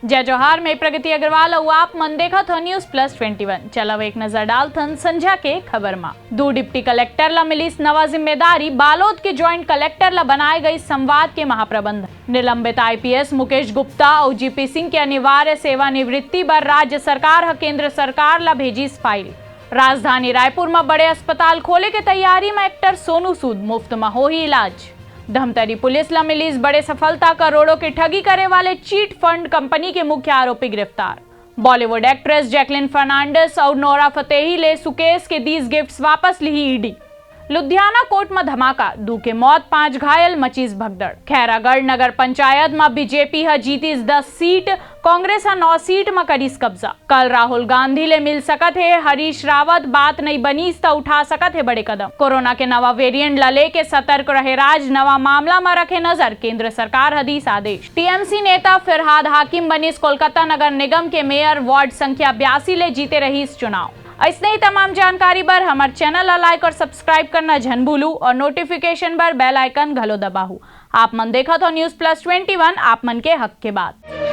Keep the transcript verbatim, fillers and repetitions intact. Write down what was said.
जय जोहार, मैं प्रगति अग्रवाल अउ आप मन देखत हो News Plus Twenty One। चलव एक नजर डालथन संझा के खबर मा। दू डिप्टी कलेक्टर ला मिलिस नवा जिम्मेदारी, बालोद के ज्वाइंट कलेक्टर ला बनाए गई संवाद के महाप्रबंधक। निलंबित आईपीएस मुकेश गुप्ता अउ जीपी सिंह के अनिवार्य सेवानिवृत्ति बर राज्य सरकार ह केंद्र सरकार ला भेजिस फाइल। राजधानी रायपुर म बड़े अस्पताल खोले के तैयारी म एक्टर सोनू सूद, मुफ्त म होही इलाज। धमतरी पुलिस ल मिलिस बड़े सफलता, करोड़ों के ठगी करे वाले चीट फंड कंपनी के मुख्य आरोपी गिरफ्तार। बॉलीवुड एक्ट्रेस जैकलिन फर्नांडिस अउ नोरा फतेही ले सुकेश के दीस गिफ्ट्स वापस लिही ईडी। लुधियाना कोर्ट म धमाका, दू के मौत, पांच घायल, मचिस भगदड़। खैरागढ़ नगर पंचायत म बीजेपी ह जीतिस दस सीट, कांग्रेस ह नौ सीट म करिस कब्जा। कल राहुल गांधी ले मिल सकत हे हरीश रावत, बात नइ बनिस त उठा सकत हे बड़े कदम। कोरोना के नवा वेरिएंट ल लेके सतर्क रहे राज, नवा मामला म रखे नजर, केंद्र सरकार ह दिस आदेश। टीएमसी नेता फिरहाद हाकिम बनिस कोलकाता नगर निगम के मेयर, वार्ड संख्या बयासी ले जीते रहिस चुनाव। अइसने ही तमाम जानकारी बर हमर चैनल ला लाइक और सब्सक्राइब करना झन भूलू और नोटिफिकेशन बर बेल आइकन घलो दबाहू। आप मन देखत हो News Plus Twenty One, आप मन के हक के बात।